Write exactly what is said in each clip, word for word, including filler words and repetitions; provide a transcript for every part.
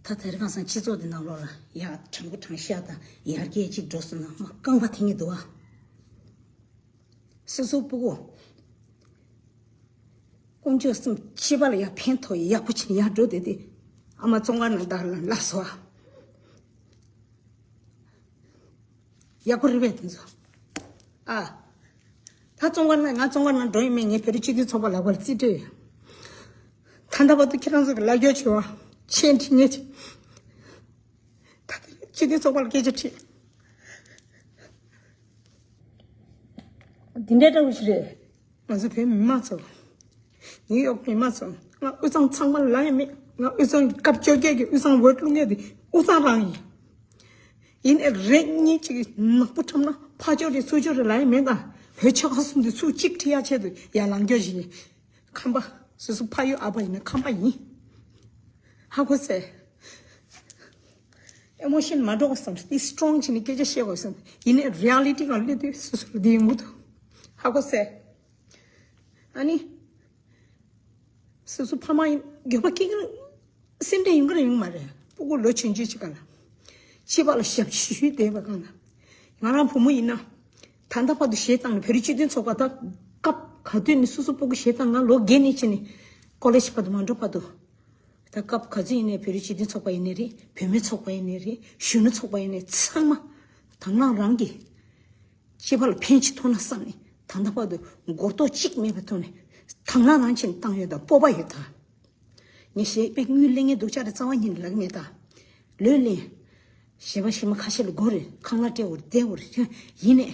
ད་དེ་རིང་ཁ་སང་སྤྱི་ཚོགས་འདི་ནང་ལོགས་ལ་ཡ་དྲང་པོ་དྲང་བཞག་དང་ཡར་རྒྱས་ཅིག་འགྲོ་སོང་ན་མ་རྐང་པ་འཐེན་གྱི་འདུག་ཨ། སོ་སོ་སྤུ་གུ་དཀོན་མཆོག་གསུམ་སྤྱི་པ་ལ་ཡ་ཕན་ཐོགས་ཡག་པོ་ཅིག་ཡར་འགྲོ་བསྡད་དེ། ཨ་མ་བཙོན་ཁང་ནང་བདག་ལ་ལབ་སོང་ཨ། ཡག་པོ་རེད་པས་དེ་ཚོ། ཨ། ད་བཙོན་ཁང་ནང་ང་བཙོན་ཁང་ནང་འགྲོ་ཡི་མེད། ངས་བོད་རིགས་སྤྱི་མཐུན་ཚོགས་པ་ལ་ཕར་རྩིས་སྤྲོད་ཡོད། ད་ལྟ་བར་དུ་ཁྱེད་རང་ཚོ་གི་ལབ་སྐྱོར་བྱེད་པ་ཆེས་འདྲི་ངེས་ཆེ། ད་ལྟ་སྤྱི་མཐུན་ཚོགས་པ་ལ་སྐད་ཆ་དྲིས། འདི་འདྲའི་འདྲ་བོ་ཞིག་རེད། ང་ཚོ་བོད་མི་མང་ཚོ། ནིའུ་ཡོག་མི་མང་ཚོ། ང་དབུས་གཙང་ཚང་མ་ལ་ཡང་མེད། ང་དབུས་གཙང་གི་སྐབས་བཅོ་བརྒྱད་ཀྱི་དབུས་གཙང་འོས་བླུག་མཁན་དེ་དབུས་གཙང་རང་ཡིན། ཡིན་ནའི་རེ་གཉིས་ཅིག་ནག་པོ་འཁྲབ་ན་ཕར་ཕྱོགས་རེད་ཚུར་ཕྱོགས་རེད་ལབ་ཡ་མེད་ད། བོད་ཆོལ་ཁ་གསུམ་དེ་ཚུར་གཅིག་ཁྲིད་ཡ་ཆེད་དུ་ཡར་ལངས་རྒྱུ་ཞིག་ཡིན། ཁམས་པ། སོ་སོ་ཕ་ཡུལ་ཨ་ཕ་ཡིན་ན་ཁམས་པ་ཡིན། ཧ་གོ་སོང་། ཨེ་མོ་ཤན་མ་འགྲོ་བསམ། དེ་སི་ཊོང་བྱས་ནས་སྐད་ཆ་བཤད་དགོས་བསམ། ཡིན་ནའི་རི་ཡ་ལི་ཊི་སྒང་སླེབས་དུས་སོ་སོ་ལ་དེ་ཡོང་གི་འདུག་ཧ་གོ་སོང་། ཨ་ནི། སོ་སོ་ཕ་མ་ཡིན་འགྱོད་པ་སྐྱེ་གི་རེད། སེམས་ཁྲལ་ཡོང་གི་རེད་ཡོང་མ་རེད། སྤུ་གུ་ལོ་ཆུང་ཆུང་ཅིག་སྒང་ལ། སྤྱི་པ་ལ་ཞབས་ཕྱི་ཞུས་བསྡད་པ་སྒང་ལ། ང་རང་བུ་མོ་ཡིན་ན། ད་ལྟ་བར་དུ་གཞས་བཏང་ནས་བོད་རིགས་སྤྱི་མཐུན་ཚོགས་པ་ད་སྐབས་ག་དུས་ནས་སོ་སོ་སྤུ་གུ་གཞས་བཏང་ང་ལོ་བརྒྱད་ནས་ཕྱིན་ནས་ཀོ་ལེཇ་བར་དུ་མ་འགྲོ་བར་དུ། ད་སྐབས་ག་ཚོད་ཡིན་ནའི་བོད་རིགས་སྤྱི་མཐུན་ཚོགས་པ་ཡིན་ནའི་རེད། བུད་མེད་ཚོགས་པ་ཡིན་ནའི་རེད། གཞོན་ནུ་ཚོགས་པ་ཡིན་ནའི་ཚང་མ་དང་བླངས་རང་གིས་སྤྱི་པ་ལ་ཕན་ཅིག་ཐོགས་ན་བསམ་ནས་ད་ལྟ་བར་དུ་མགོ་ཐོག་གཅིག་མེད་པའི་ཐོག་ནས་དང་བླངས་རང་བྱས་ནས་བཏང་ཡོད་ད། སྤོབས་པ་ཡོད་ད། ངས་གཞས་དཔེ་དངུལ་ལེན་མཁན་སྡུག་ཅག་རེད་རྩ་བ་ཉིད་ནས་ལབ་ཀྱི་མེད་ད། ལོས་ལེན། གཞས་པ་གཞས་མ་ཁ་ཤས་ལ་དགོས་རེད། ཁང་གླ་སྤྲད་དགོས་རེད། བསྡད་དགོས་རེད། ཡིན་ནའི།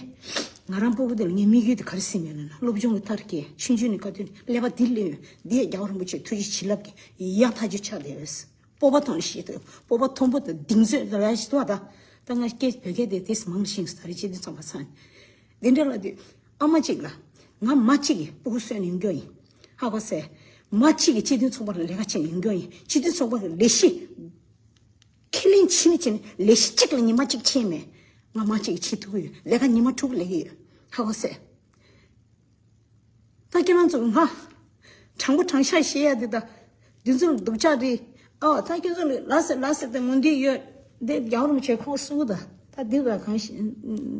ང་རང་སྤོ་བོ་དེ་ལ་ངའི་དམིགས་ཡུལ་དེ་ག་རེ་ཟིན་མེད་ལབ་ན། སློབ་སྦྱོང་གི་མཐར་སྐྱེལ། ཆུང་ཆུང་ནས་བཀའ་བསྟན་ཀླད་པ་འདི་སླེབས་ཡོད། འདི་ཡང་རྒྱལ་བ་རིན་པོ་ཆེ་ཐུགས་རྗེ་བྱིན་རླབས་ཀྱིས་ཡག་ཐག་ཆོད་ཆགས་བསྡད་ཡོད། སྤོབས་པ་ཐོག་ནས་ཤེས་ཐུབ། སྤོབས་པ་མཐོན་པོ་དང་གདེང་ཚོད་ལ་ཡ་ཞིག་འདུག་ད། ད་ང་སྐད་བོད་སྐད་དེ་དེས་མང་ཤིང་ད་རེས་སྤྱི་མཐུན་ཚོགས་པ་ཚང་། འདི་འདྲ་ལ་དུས་ཨ་མ་གཅིག་ལ་ང་མ་གཅིག་གིས་སྤུ་གུ་གསོས་ནས་ཡོང་རྒྱུ་ཡིན། ཧ་གོ་སོང་། མ་གཅིག་གིས་སྤྱི་མཐུན་ཚོགས་པ་ལ་ལས་ཀ་བྱེད་ནས་ཡོང་རྒྱུ་ཡིན། སྤྱི་མཐུན་ཚོགས་པ་ལ་ལས་གཞི་ཁས་ལེན་བྱེད་ནས་བྱེད་ནས་ལས་གཞི་གཅིག་ལ་ཉི་མ་གཅིག་ཕྱིན་མེད། ང་མ་གཅིག་གིས་བྱེད་ཐུབ་ཀྱི་ཡོད། ལས་ཀ་ཉི་མ་དྲུག་ལས་ཀྱི་ཡོད། ཧ་གོ་སོང་། ད་ཁྱེད་རང་ཚོ་ང་དྲང་པོ་དྲང་བཞག་བཤད་ཡ་འདི་ད་འདི་ཚོ་སྡུག་ཅག་རེད། ཨ་ད་ཁྱེད་ཚོ་ལ་ཟེར་ལ་ཟེར་ཏེ་ངོ་འདི་ཡོད། འདི་རྒྱལ་བ་རིན་པོ་ཆེ་ཁོང་གསུང་གི་ད། ད་འདི་བ་གང་ཞིག་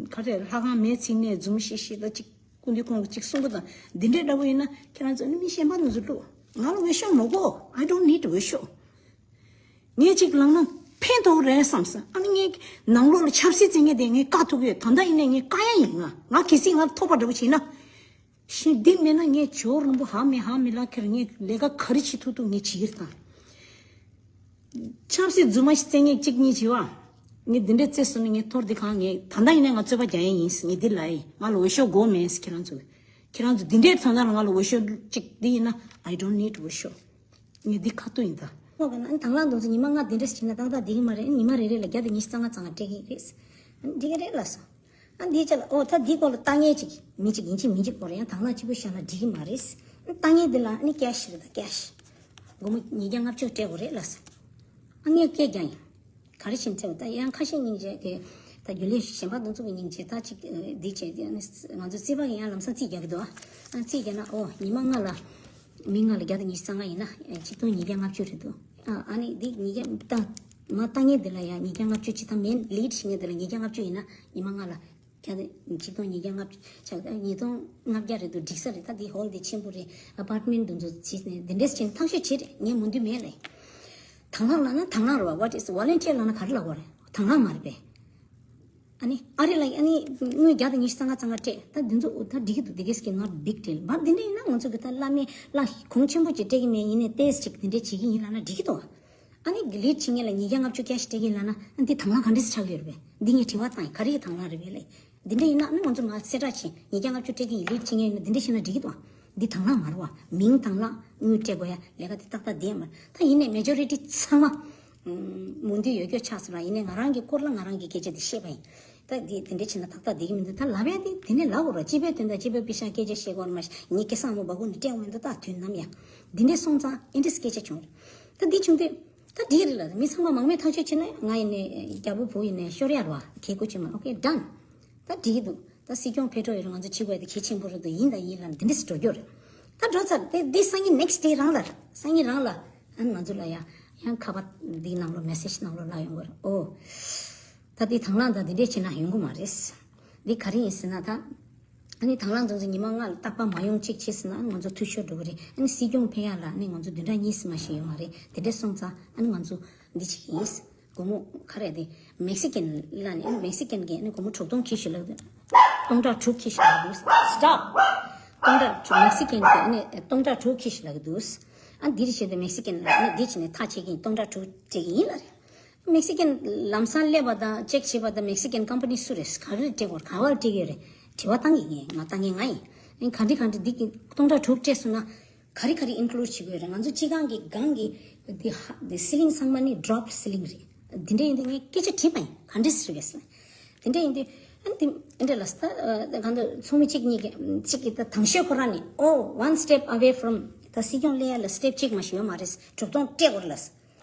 ག་རེ་ལྷ་ཁང་མེད་ཚིག་ནས་འཛུམ་ཤིག་ཤིག་ད་ཅིག་སྐུ་འདི་ཁོང་གི་ཅིག་གསུང་གི་ད། འདི་འདྲའི་འདྲ་པོ་ཡིན་ན་ཁྱེད་རང་ཚོ་ནི་མི་གཞན་པ་འདི་ཚོ་ཀླུ་ང་ལ་འོས་ཤོག་མ་དགོས། I don't need འོས་ཤོག་ངས་ཅིག་ལངས་ན་ཕན་ཐོགས་རེད་བསམ་སོང་། ཨ་ནི་ངས་ནང་ལོགས་ལ་ཆབ་སྲིད་བཙན་ཉིན་དེ་ངས་བཀག་ཐུབ་ཡོད། ད་ལྟ་ཡིན་ནའི་ངས་བཀག་ཡ་ཡིན། ང་ང་གལ་སྲིད་ང་ཐོབ་པ་འདྲ་པོ་བྱས་ན། ཤིང་འདི་མེད་ན་ངས་ཇོ་རིན་པོ་ཧ་མི་ཧ་མི་ལ་ཁེར་ངས་ལས་ཀ་ག་རེ་བྱེད་ཐུབ་ཐུབ་ངས་བྱེད་ཀྱི་རེད་ད། ཆབ་སྲིད་རྫུན་མ་ཞིག་བཙན་ཉིན་གཅིག་གཉིས་བྱས་པ། ངས་འདི་འདྲའི་བཙན་སོང་ན་ངས་ཐོར་འདི་གང་ངས་ད་ལྟ་ཡིན་ནའི་ང་རྩོད་པ་རྒྱག་ཡ་ཡིན། ངས་འདི་ལ་ཡིན་ང་ལ་འོས་ཤོག་དགོས་མེད། ཁྱེད་རང་ཚོ་ཁྱེད་རང་ཚོ་འདི་འདྲའི་ད་ལྟ་ང་ལ་འོས་ཤོག་གཅིག་འདི་ཡིན་ན། I don't need འོས་ཤོག་ངས་འདི་ཁ་ཐུག་ཡིན་ད། ཨོ་ག་ན་ཨ་ནི་དང་བླངས་དུང་ཚོ་ཉི་མ་ལྔ་དེ་འདྲ་ཞིག་བྱས་ན་ཏག་ཏག་བསྡད་ཀྱི་མ་རེད། ཨ་ནི་ཉི་མ་རེ་རེ་ལ་བརྒྱ་དང་ཉི་ཤུ་རྩ་ལྔ་རྩ་ལྔ་སྤྲད་ཀྱི་རེད། ཨ་ནི་འགྲིག་གི་རེད་ལབ་སོང་། ཨ་ནི་འདིའི་ཆ་ལ་ཨོ་ད་འདིའི་སྐོར་ལ་ལྟ་མཁན་ཅིག་མི་གཅིག་ཡིན་གཅིག་མིན་གཅིག་སྐོར་ཡང་དང་བླངས་གཅིག་པུ་བཞག་ན་འགྲིག་གི་མ་རེད། ཨ་ནི་ལྟ་མཁན་འདི་ལ་ཨ་ནི་ཀེ་ཤི་རེད་ད་ཀེ་ཤི། སྒོར་མོ་ཉིས་བརྒྱ་ལྔ་བཅུ་སྤྲད་དགོས་རེད་ལབ་སོང་། ཨ་ངས་སྐད་རྒྱག་ཡིན། ག་རེ་བྱས་ནས་བྱས་པ་ད་ཡང་ཁ་ཤས་སྙིང་རྗེ་དེ། ད་རྒྱུན་ལས་གཞན་པ་དེ་ཚོ་གི་སྙིང་རྗེ་ད་ཅིག་འདི་བྱས་ཏེ་ང་ཚོ་རྩིས་པ་གི་ཡང་ལམ་སང་རྩིས་རྒྱག་གི་འདུག་ཨ་རྩིས་རྒྱག་ན་ཨོ་ཉི་མ་ལྔ་ལ་མི་ལྔ་ལ་བརྒྱ་དང་ཉི་ཤུ་རྩ་ལྔ་ཡིན་ན་ཆིག་སྟོང་ཉིས་བརྒྱ་ལྔ་བཅུ་རེད་འདུག་ཨ་ཨ་ནི་འདི་ཉིས་བརྒྱ་ད་མ་ལྟ་མཁན་འདི་ལ་ཡང་ཉིས་བརྒྱ་ལྔ་བཅུ་ཅིག་ད་མེན་ལིཌ་བྱེད་མཁན་འདི་ལ་ཉིས་བརྒྱ་ལྔ་བཅུ་ཡིན་ན་ཉི་མ་ལྔ་ལ་བརྒྱ་དང་ཆིག་སྟོང་ཉིས་བརྒྱ་ལྔ་བཅུ་ཆགས་ཉིས་སྟོང་ལྔ་བརྒྱ་རེད་འདུག་འགྲིག་ས་རེད། ད་འདི་ཧོལ་འདི་ཆེན་པོ་རེད། ཨ་པར་ཊི་མེན་ཊི་འདི་ཚོ་བྱས་ནས་འདི་འདྲས་བྱས་ནས་ཐག་གཅོད་བྱེད་རེད། ངས་མོ་འདི་མེད་ལས། དང་བླངས་ལབ་ན་དང་བླངས་རེད་བ། What is volunteer ལབ་ན་ག་རེ་ལབ་དགོས་རེད། དང་བླངས་མ་རེད་པས། ཨ་ནི་ཨ་རི་ལ་ཨ་ནི་དངུལ་བརྒྱ་དང་ཉི་ཤུ་རྩ་ལྔ་རྩ་ལྔ་སྤྲད་ད་འདི་ཚོ་ད་འགྲིག་གི་འདུག་འདི་གས་ཀྱི་not big deal བ། འདི་འདྲ་ཡིན་ན་ང་ཚོ་གི་ད་བླ་མའི་བླ་གོང་ཆེན་པོ་ཅིག་སྤྲད་ཀྱི་མེད་ཡིན་ནའི་ཏོག་ཙམ་ཅིག་འདི་འདྲ་བྱེད་ཀྱི་ཡིན་ལབ་ན་འགྲིག་གི་འདུག་ཨ་ནི་ལིཌ་བྱེད་མཁན་ལ་ཉིས་བརྒྱ་ལྔ་བཅུ་ཀེ་ཤི་སྤྲད་ཀྱི་ཡིན་ལབ་ན་ཨ་འདི་དང་བླངས་ག་འདྲས་སེ་ཆགས་ཀྱི་ཡོད་རེད་པས། འདི་ངས་དྲི་བ་བཏང་ཡིན། ག་རེ་གི་དང་བླངས་རེད་པས་ལབ། འདི་འདྲ་ཡིན་ན་ཨ་ནི་ང་ཚོ་མ་གསལ་བསྒྲགས་བྱེད་ཉིས་བརྒྱ་ལྔ་བཅུ་སྤྲད་ཀྱི་ཡིན་ལིཌ་བྱེད་མཁན་ཡིན་ན་འདི་འདྲ་བྱས་ན་འགྲིག་གི་འདུག་འདི་དང་བླངས་མ་རེད་བ། མིང་དང་བླངས་དངུལ་སྤྲད་དགོས་ཡ་ལས་ཀ་འདི་ཏག་ཏག་བསྡད་མ་རེད། ད་ཡིན་ནའི་མེ་ཇོ་རི་ཊི་ཚང་མ་མོ་འདི་ཡོད་རྒྱུ་ཆགས་སོང་ར། ཡིན་ནའི་ང་རང་གི་སྐོར་ལ་ང་རང་གི་སྐད་ཆ་འདི་བཤད་པ་ཡིན། ད་འདི་དེ་འདྲ་བྱས་ན་ཏག་ཏག་བསྡད་ཀྱི་མི་འདུག་ད་ལབ་ཡ་འདི་དེ་ནས་ལབ་དགོས་ར། སྤྱི་པའི་དོན་དག་སྤྱི་པའི་པེ་ཤག་སྐད་ཆ་བཤད་དགོས་ར། མ་གཞི་ངའི་སྐལ་བཟང་མོ་སྦ་ཁུག་ནས་སྤྲད་འོང་མི་འདུག་ད་དུས་ནམ་ཡང་འདི་འདྲས་སོང་ཙང་ཨེ་འདྲས་སྐད་ཆ་བྱུང་ར། ད་འདི་བྱུང་དུས་ད་འགྲིག་གི་རེད་ལ། མི་ཚང་མ་མང་མོས་ཐག་གཅོད་བྱས་ན་ང་ཡིན་ནའི་རྒྱལ་པོ་བུ་ཡིན་ནའི་ཤོར་ཡ་ར་བ། གལ་དགོས་ཆེ་མ། Okay done། ད་འགྲིག་གི་འདུག་ད་སྲིད་སྐྱོང་ཕེབས་འགྲོ་ཡོད་རེད། ང་ཚོ་བྱེད་དགོས་དེ་གལ་ཆེན་པོ་རེད་འདུག་ཡིན་དང་ཡིན་ལབ་འདི་འདྲས་སེ་འགྲོ་རྒྱུ་རེད། ད་འགྲོ་ཚར་དེ་འདི་སང་ཉིན་next day རང་ལ་སང་ཉིན་རང་ལ་ཨ་ང་ཚོ་ལ་ཡ་ ཡང་ཁ་པར་འདིའི་ནང་ལོགས་མེ་སེ་ཇི་ནང་ལོགས་ལབ་ཡོང་གི་རེད། ཨོ། ད་འདི་དང་བླངས་དང་འདི་འདྲས་བྱས་ན་ཡོང་གི་མ་རེད། འདི་ག་རེ་ཡིན་ཟེར་ན་ད། ཨ་ནི་དང་བླངས་ཚོ་ཚོ་ཉི་མ་ལྔ་ལ་རྟག་པར་མ་ཡོང་གཅིག་བྱས་ཟེར་ན་ང་ཚོ་འཐུས་ཤོར་འགྲོ་གི་རེད། ཨ་ནི་སྲིད་སྐྱོང་ཕེབས་ཡག་ལ་ཨ་ནི་ང་ཚོ་བདུན་ཕྲག་གཉིས་ཙམ་མ་ཞིག་ཡོད་མ་རེད། དེ་འདྲས་སོང་ཙང་ཨ་ནི་ང་ཚོ་འདི་བྱེད་ཀྱི་ཡིན། སྒོར་མོ་ག་རེ་དེ། མེག་སི་ཀན་ལ་ནི་མེག་སི་ཀན་གྱི་ནི་སྒོར་མོ་དྲུག་སྟོང་ཁྱེར་ཤིག་ལབ་འདུག་སྟོང་ཕྲག་དྲུག་ཁྱེར་ཤིག་ལབ་འདུག Stop. སྟོང་ཕྲག་དྲུག་མེག་སི་ཀན་གྱི་ནི་སྟོང་ཕྲག་དྲུག་ཁྱེར་ཤིག་ལབ་འདུག་ཨ་འདི་རེ་བྱས་ཏེ་མེག་སི་ཀན་ལ་ནི་འདི་བྱས་ནས་ཐག་བཅད་ཀྱི་ཡིན། སྟོང་ཕྲག་དྲུག་སྤྲད་ཀྱི་ཡིན་ལབ་རེད། མེག་སི་ཀན་ལམ་སང་སླེབས་པ་དང་ཅེག་བྱས་པ་དང་མེག་སི་ཀན་ཀམ་པ་ནི་སུ་རེད། ག་རེ་སྤྲད་དགོས་རེད། ག་བ་སྤྲད་ཀྱི་ཡོད་རེད། དྲི་བ་བཏང་གི་ཡིན། ང་བཏང་མཁན་ང་ཡིན། ཨ་ནི་ག་འདྲ་ག་འདྲ་འདི་གི་སྟོང་ཕྲག་དྲུག་སྤྲད་སོང་ན། ག་རེ་ག་རེ་ཨིན་ཀླུཌ་བྱེད་དགོས་རེད། ང་ཚོ་སྤྱི་ཁང་གི་སྒང་གི་འདི་ཧ་འདི་སི་ལིང་ཚང་མ་ནི་ཌོབ་སི་ལིང་རེད། འདི་འདྲ་ཡིན་དུས་ངས་སྐད་ཆ་དྲིས་པ་ཡིན། ག་འདྲས་རེད་པས་ཟེར། དེ་འདྲ་ཡིན་དུས་ཨ་འདི་འདི་འདྲ་ལ་ད་གང་ལྟར་ཚོགས་མི་གཅིག་གཉིས་ཀྱི་གཅིག་གིས་ད་དང་ཤོས་ཁོ་རང་ནི། Oh, one step away from ད་སྲིད་སྐྱོང་སླེབས་ཡ་ལ་སི་ཊེབ་གཅིག་མ་ཞིག་ཡོད་མ་རེད། དྲུག་སྟོང་སྤྲད་དགོས་ལ།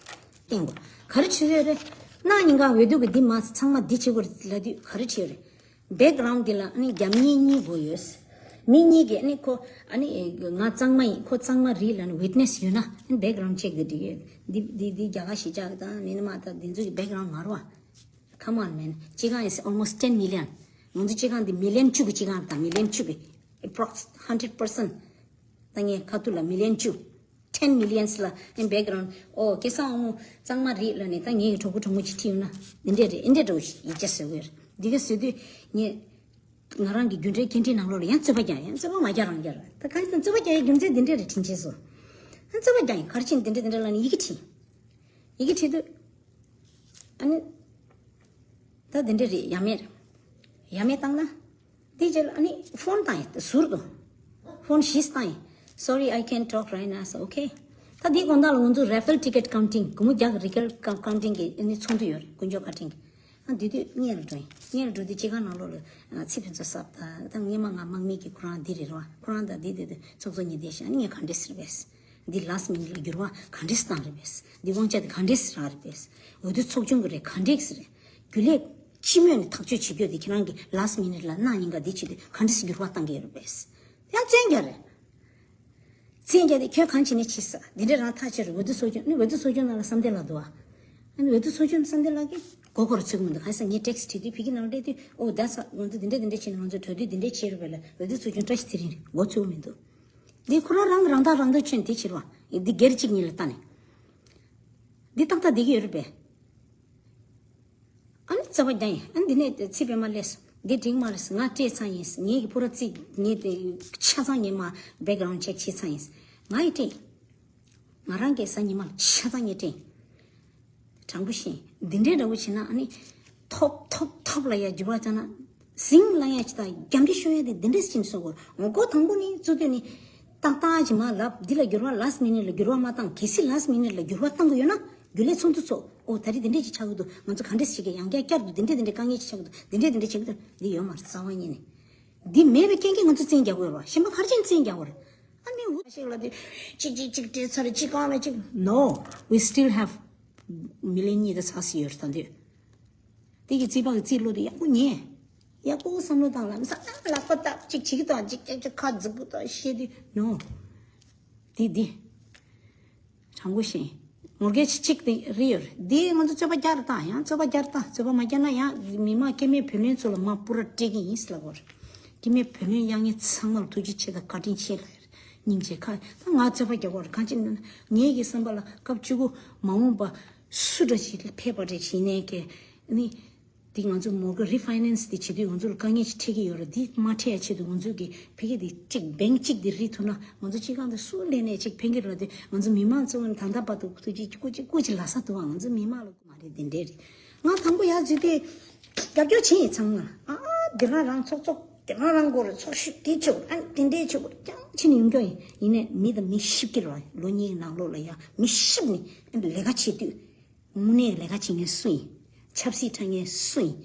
བསྟན་དགོས། ག་རེ་བྱེད་ཡོད་རེད། གནངས་ཉིན་གང་འོས་བསྡུ་གི་འདི་མ་ཚང་མ་འདི་བྱེད་དགོས་རེད་ལབ་དུས་ག་རེ་བྱེད་ཡོད་རེད། བེག་གྷ་རའུན་ཌི་འདི་ལ་ཨ་ནི་རྒྱབ་གཉེར་གཉིས་དགོས་ཡོད། མི་གཉིས་ཀྱིས་ཨ་ནི་ཁོ་ཨ་ནི་ང་གཙང་མ་ཡིན། ཁོ་གཙང་མ་རེད་ལབ་ནས་ཝིཊ་ནེ་སི་ཡོད་ན་ཨ་ནི་བེག་གྷ་རའུན་ཌི་ཅེག་འདི་འགྲིག་ཡོད། འདི་འདི་འདི་རྒྱ་གར་གཞིས་ཆགས་དང་མི་ནི་མ་དང་འདི་ཚོ་གི་བེག་གྷ་རའུན་ཌི་མ་རེད་པ། Come on, man. སྤྱི་ཁང་is almost ten million. ང་ཚོ་སྤྱི་ཁང་འདི་མི་ལི་ཡན་བཅུ་གི་སྤྱི་ཁང་དང་མི་ལི་ཡན་བཅུ་གི་approx hundred percent། ད་ངས་ཁ་ཐུག་ལ་མི་ལི་ཡན་བཅུ། ten millions ལ་in background. ཨོ་སྐལ་བཟང་དབང་མོ་གཙང་མ་རེད་ལབ་ནས་ད་ངའི་གྲོགས་པོ་གྲོགས་མོ་ཅིག་ཁྲིད་ཡོང་ན་འདི་འདྲས་རེད། འདི་འདྲས་འདྲ་བོ་ཞིག་ཡིག་ཆ་བཟོ་གི་ཡོད་རེད། འདི་ག་བཟོ་དུས་ངས་ང་རང་གི་རྒྱུན་འབྲེལ་སྐད་འཕྲིན་ནང་ལོགས་ལ་ཡང་རྩོད་པ་རྒྱག་ཡང་རྩོད་པ་མ་རྒྱག་རང་རྒྱག་རང་ད་གང་ཡིན་ཟེར་ན་རྩོད་པ་རྒྱག་ཡའི་རྒྱུ་མཚན་འདི་འདྲས་རེད་དྲན་བྱས་སོ། ཡང་རྩོད་པ་རྒྱག་ཡིན་ག་རེ་བྱས་ནས་འདི་འདྲས་འདི་འདྲས་ལབ་ནས་ཡི་གེ་བྲིས། ཡི་གེ་བྲིས་དུས། ཨ་ནི། ད་འདི་འདྲ་རེད། ཡ་མེད་རེད། ཡ་མེད་བཏང་ན། དེ་རྗེས་ལ་ཨ་ནི་ཕོན་བཏང་ཡིན། ཟུར་དུ། ཕོན་བཞི་བཏང་ཡིན། Sorry, I can't talk right now. So, okay. ད་འདི་དགོང་དག་ལ་ང་ཚོ་རེ་ཕེལ་ཊི་ཀེ་ཊི་ཀའུན་ཊིང་། སྒོར་མོ་བརྒྱ་གི་རེ་ཕེལ་ཊི་ཀའུན་ཊིང་གི་ཨ་ནི་ཚོགས་འདུ་ཡོད་རེད། དཀོན་མཆོག་བཀའ་དྲིན་གྱིས། ཨ་འདི་དུས་སྔོན་ལ་འགྲོ་ཡིན། སྔོན་ལ་འགྲོ་དུས་སྤྱི་ཁང་ནང་ལོགས་ལ་ཚེ་ཕུན་ཚོགས་གསར་པ་དང་ད་སྔོན་མ་ང་དམག་མི་གི་ཁོ་རང་འདི་རེད་ར། ཁོ་རང་དང་འདི་འདི་འདི་ཚོགས་གཙོ་གཉིས་བསྡད་ཤག་ཨ་ནི་ངས་ག་འདྲས་ཟེར་བས། འདི་ལཱསི་མི་ནིཊ་ལ་འགྱུར་བ་ག་འདྲས་བཏང་རེད་པས། འདི་དབང་ཆ་དེ་ག་འདྲས་རག་རེད་པས། འོས་བསྡུ་ཚོགས་ཆུང་གི་རེད་ག་འདྲས་རེད། རྒྱུན་ལས་སྤྱི་མོས་ནས་ཐག་གཅོད་བྱེད་རྒྱུ་དེ་ཁྱེད་རང་གི་ལཱསི་མི་ནིཊ་ལ་གནངས་ཉིན་ག་འདི་བྱེད་དུས་ག་འདྲས་འགྱུར་བ་བཏང་གི་ཡོད་རེད་པས། ཡང་བཙན་རྒྱལ་རེད། བཙན་རྒྱལ་དེ་ཁྱོད་གང་བྱེད་ནས་བྱེད་ས་འདི་འདྲས་རང་ཐག་ཆོད་རེད། འོས་བསྡུ་ཚོགས་ཆུང་ནི་འོས་བསྡུ་ཚོགས་ཆུང་ནང་ལ་བསམ་གཏན་ལགས་འདུག་ཨ། ཨ་ནི་འོས་བསྡུ་ཚོགས་ཆུང་བསམ་གཏན་ལགས་ཀྱིས་མགོ་སྐོར་ཚུགས་མི་འདུག་གང་ཡིན་ཟེར་ངས་ཊེག་སི་བྲིས་དུས་ཕ་གི་ནང་བལྟས་དུས་ཨོ་ད་ས་ང་ཚོ་འདི་འདྲས་འདི་འདྲས་བྱས་ནས་ང་ཚོ་གྲོས་བསྡུར་འདི་འདྲས་བྱས་རེད་པས་ལ་འོས་བསྡུ་ཚོགས་ཆུང་བཀྲ་ཤིས་ཚེ་རིང་རེད། མགོ་ཚུགས་མི་འདུག་འདི་ཁོ་རང་རང་རང་ཐག་རང་ཐག་ཆོད་འདི་བྱེད་རོགས། འདི་སྒེར་གཅིག་གཉིས་ལ་ལྟ་ནས། འདི་ཏག་ཏག་བསྡད་ཀྱི་ཡོད་རེད་པས། ཨ་ནི་རྩ་བ་རྒྱག་ཡིན། ཨ་ནི་འདི་ནས་ཚེ་པད་མ་སླེབས་སོང་། འདི་འགྲིག་མ་རེད། ང་སྤྲད་ཚར་ཡིན། ངེད་ཀྱི་པུ་ར་རྩིས་ངེད་དེ་ཆ་ཚང་ངེད་མ་བེག་གྷ་རའུན་ཌི་ཅེག་བྱས་ཚར་ཡིན། ང་ཡི་སྤྲད། ང་རང་གི་གཟའ་ཉི་མ་ལ་ཆ་ཚང་ངས་དྲན། དྲང་པོ་བཤད། འདི་འདྲའི་འདྲ་བོ་བྱས་ན་ཨ་ནི། ཐོབ་ཐོབ་ཐོབ་ལ་ཡ་འགྱུར་བ་བྱ་ན། ཟིང་ལ་ཡ་ཅི་ད་རྒྱབ་འདྲི་ཤོར་ཡ་དེ་འདི་འདྲས་ཕྱིན་སོང་གོ། ངོ་ལྐོག་དང་པོ་ནི་གཙོ་དོན་ནི། ཏག་ཏག་ཅིག་མ་ལབ་འདི་ལ་འགྱུར་བ་ལཱསི་མི་ནིཊ་ལ་འགྱུར་བ་མ་བཏང་། གལ་སྲིད་ལཱསི་མི་ནིཊ་ལ་འགྱུར་བ་བཏང་གི་ཡོད་ན་རྒྱུན་ལས་ཚོགས་འདུ་ཚོགས། ཨོ་ད་རེས་འདི་འདྲས་ཅིག་ཆགས་ཀྱི་འདུག་ང་ཚོ་ག་འདྲས་ཞིག་གི་ཡང་བསྐྱར་བསྐྱར་དུ་འདི་འདྲས་འདི་འདྲས་དཀའ་ངལ་ཅིག་ཆགས་ཀྱི་འདུག་འདི་འདྲས་འདི་འདྲས་བྱེད་ཀྱི་འདུག་འདི་ཡོད་མ་རེད། རྩ་བ་ཉིད་ནས། འདི་མེད་པའི་རྐྱེན་གྱིས་ང་ཚོ་བཙན་རྒྱག་དགོས་རེད་པ། གཞན་པ་ག་རེ་བྱས་ནས་བཙན་རྒྱག་དགོས་རེད། ཨ་ནི་འུ་ཞིག་ལ་དེ་གཅིག་གཅིག་གཅིག་སྤྲད་ཚར་གཅིག་གང་ལ་གཅིག No, we still have million གཉིས་དང་ཚ་སི་ཡོད་རེད་ད་འདོད། དེ་གི་རྩིས་པ་གི་རྩིས་བློ་དེ་ཡག་པོ་ཉན། ཡག་པོ་བསམ་བློ་བཏང་ལ་མི་ས་ལག་པ་བཏབ་གཅིག་བྱེད་ཀྱི་དང་གཅིག་གཅིག་ཁ་རྫིག་པོ་དང་བཤད་དུས་No། དེ་དེ། དྲང་པོ་བཤད། ངོ་རྒོལ་ཆེ་གཅིག་དེ་རེད་ཡོད་རེད། འདི་ང་ཚོ་རྩོད་པ་རྒྱག་རེད་ད། ཡང་རྩོད་པ་རྒྱག་རེད་ད། རྩོད་པ་མ་རྒྱག་ན་ཡང་མི་མང་སྐྱེ་དམན་བུ་ལོན་ཚོ་ལ་མ་པུ་ར་སྤྲད་ཀྱི་ཡིན་ཟེར་ལབ་པ་རེད། སྐྱེ་དམན་བུ་ལོན་དབྱངས་སྙན་ཚང་མ་ལ་ཐུགས་རྗེ་ཆེ་དང་བཀའ་དྲིན་ཆེ་ལབ་ཡོད་རེད། སྙིང་རྗེ་ཁ་ད་ང་རྩོད་པ་རྒྱག་པ་རེད། གང་ཅི་ངའི་གི་བསམ་པ་ལ་སྐབས་བཅུ་དགུ་མ་འོངས་པ་སུ་འདྲ་ཞིག་ཕེབས་པ་རེད་ཞིག་ནས་ཀྱི་ནི། འདི་ང་ཚོ་མོར་གྷེ་ཇི་རི་ཕའི་ནན་སི་འདི་བྱེད་དུས་ང་ཚོ་ལ་དཀའ་ངལ་ཅིག་འཕྲད་ཀྱི་ཡོད་རེད། འདི་མ་འཕྲད་ཡ་ཆེད་དུ་ང་ཚོ་གི་ཕ་གི་འདི་གཅིག་བེང་གཅིག་འདི་རིག་ཐུབ་ན་ང་ཚོ་སྤྱི་ཁང་དུ་སུ་སླེབས་ནས་ཅིག་ཕན་གྱི་རེད་དེ། ང་ཚོ་མི་མང་གཙོ་བོ་ནི་ད་ལྟ་བར་དུ་ཐུགས་རྗེ་སྐུ་ཅིག་སྐུ་ཅིག་ལ་ས་འདུག་ང་ཚོ་མི་མང་ལ་སྐུ་མ་རེད། འདི་འདྲས་རེད། ང་དང་པོ་ཡར་འཛུལ་དུས་རྒྱབ་སྐྱོར་བྱས་ཡིན་ཚང་མ། ཨ་འདི་རང་རང་ཚོགས་གཙོ་འདི་རང་རང་དགོས་རེད། ཚོགས་ཞུགས་འདི་བྱེད་དགོས། ཨ་འདི་འདྲས་བྱེད་དགོས་རྐྱང་ཕྱིན་ནས་ཡོང་རྒྱུ་ཡིན། ཡིན་ནས་མི་དང་མི་བཤིབ་ཀྱི་རེད། ལོ་གཉིས་ནང་ལོགས་ལ་ཡ་མི་བཤིབ་ནས་ལས་ཀ་བྱེད་དུས། དངོས་གནས་ལས་ཀ་བྱེད་མཁན་སུ་ཡིན། ཆབ་སྲིད་འཁྲབ་མཁན་སུ་ཡིན།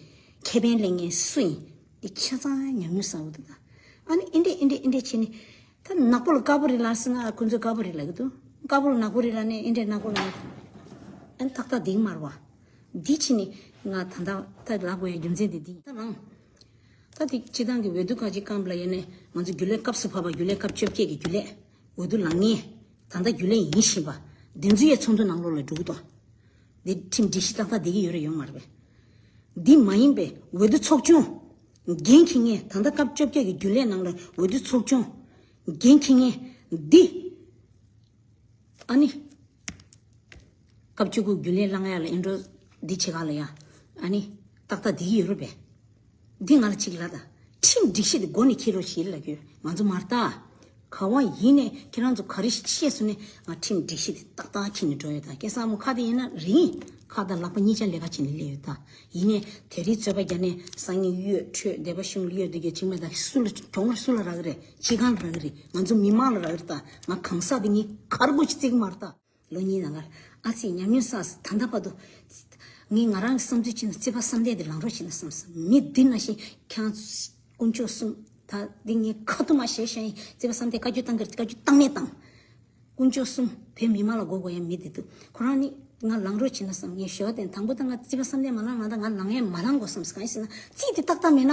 ཁེ་ཕན་ལེན་མཁན་སུ་ཡིན། འདི་ཆ་ཚང་ཉམས་མྱོང་བསགས་འདུག་ད་ཨ་ནི་ཨེ་འདྲས་ཨེ་འདྲས་ཨེ་འདྲས་བྱས་ནས་ད་ནག་པོ་ལ་དཀར་པོ་རེད་ལབ་སོང་ང་། ཁོ་ཚོས་དཀར་པོ་རེད་ལབ་ཀྱི་འདུག་དཀར་པོ་ལ་ནག་པོ་རེད་ལབ་ནས་ཨེ་འདྲས་ནག་པོ་ལབ་ནས་ཨ་ནི་ཏག་ཏག་འདིག་མ་རེད་པ། འདི་བྱས་ནས་ང་ད་ལྟ་ད་ལབ་དགོས་ཡ་རྒྱུ་མཚན་དེ་འདི་ཡིན། ད་རང་ད་དེ་སྤྱི་བཏང་གི་འོས་བསྡུ་ཁག་ཅིག་སྐབས་ལ་ཡིན་ནས་ང་ཚོ་རྒྱུན་ལས་སྐབས་སུ་བབས་པ་རྒྱུན་ལས་སྐབས་བཅོ་བརྒྱད་ཀྱི་རྒྱུན་ལས། འོས་བསྡུ་ལངས་མཁན། ད་ལྟ་རྒྱུན་ལས་ཡིན་བཞིན་པ། དེ་ཚོ་ཡའི་ཚོགས་འདུ་ནང་ལོགས་ལ་འགྲོ་གི་འདུག་འདི་ཁྲིམས་སྒྲིག་གཞི་ཏག་ཏག་བསྡད་ཀྱི་ཡོད་རེད་ཡོད་མ་རེད་པས། འདི་མ་ཡིན་པའི་འོས་བསྡུ་ཚོགས་ཆུང་འགན་འཁྱེར་མཁན་ད་ལྟ་སྐབས་བཅོ་བརྒྱད་ཀྱི་རྒྱུན་ལས་ནང་ལ་འོས་བསྡུ་ཚོགས་ཆུང་འགན་འཁྱེར་མཁན་འདི། ཨ་ནི། སྐབས་བཅུ་དགུ་རྒྱུན་ལས་བླང་ཡ་ལ་ཨིན་འགྲོ་འདི་ཆེ་ག་ལ་ཡ། ཨ་ནི། ཏག་ཏག་འདི་ཡོད་རེད་པས། འདི་ང་ལ་གཅིག་ལ་ད། ཁྲིམས་སྒྲིག་གཞི་འདི་མགོ་ནས་འཁྱེར་རོགས་ཞེས་ལབ་ཀྱི་ཡོད། ང་ཚོ་མ་ལྟ། ག་བ་ཡིན་ནས་ཁྱེད་རང་ཚོ་ག་རེ་ཤེས་སོང་ནས་ང་ཁྲིམས་སྒྲིག་གཞི་འདི་ཏག་ཏག་འཁྱེར་ནས་འགྲོ་ཡོད་ད། སྐལ་བཟང་མོ་ཁ་དེ་ཡིན་ན་རིང་། ཁ་དང་ལག་པ་གཉིས་ཆ་ལས་ཀ་བྱེད་ནས་སླེབས་ཡོད་ད། ཡིན་ནས་དེ་རིང་རྩོད་པ་རྒྱག་ནས་སང་ཉིན་གཡོལ་འཕྲོས་སྡེ་པ་གཞུང་ལ་གཡོལ་འདུག་རྒྱུ་ཅིག་མེད་ད། སུ་ལ་གྱོང་བར་སུ་ལ་རག་གི་རེད། སྤྱི་ཁང་ལ་རག་གི་རེད། ང་ཚོ་མི་མང་ལ་རག་གི་རེད་ད། ང་གང་ཟག་དེ་ངས་གར་དགོས་ཅི་བརྩི་གི་མ་རེད་ད། ལོ་གཉིས་ནང་ལ་ཨ་ཙི་ཉམས་མྱོང་བསགས། ད་ལྟ་བར་དུ་ངས་ང་རང་གི་བསམ་ཚུལ་བྱས་ན་རྩོད་པ་བསམ་གཏན་དེ་ལངས་རོགས་བྱེད་ན་བསམ་སོང་། མི་འདི་ནང་བཞིན་ཁྱེད་རང་དཀོན་མཆོག་གསུམ་ད་འདི་ངས་ཁ་ཐུག་མ་བཤད་བཤད་ཡིན། རྩོད་པ་བསམ་གཏན་བཀའ་བཀྱོན་བཏང་གི་རེད། བཀའ་བཀྱོན་བཏང་ནས་བཏང་། དཀོན་མཆོག་གསུམ་བོད་མི་མང་ལ་མགོ་སྒུར་ཡ་མི་འདི་འདུག་ཁོ་རང་ནི་ང་ལངས་རོགས་བྱེད་ན་བསམ། ངས་ཞུ་བ་དེ་དང་པོ་ད་ང་རྩོད་པ་བསམ་གཏན་མ་ལངས་ན་ད་ང་ལངས་ཡ་མ་ལངས་དགོས་བསམ། གང་ཡིན་ཟེར་ན་རྩིས་དེ་ཏག་ཏག་མེད་ན་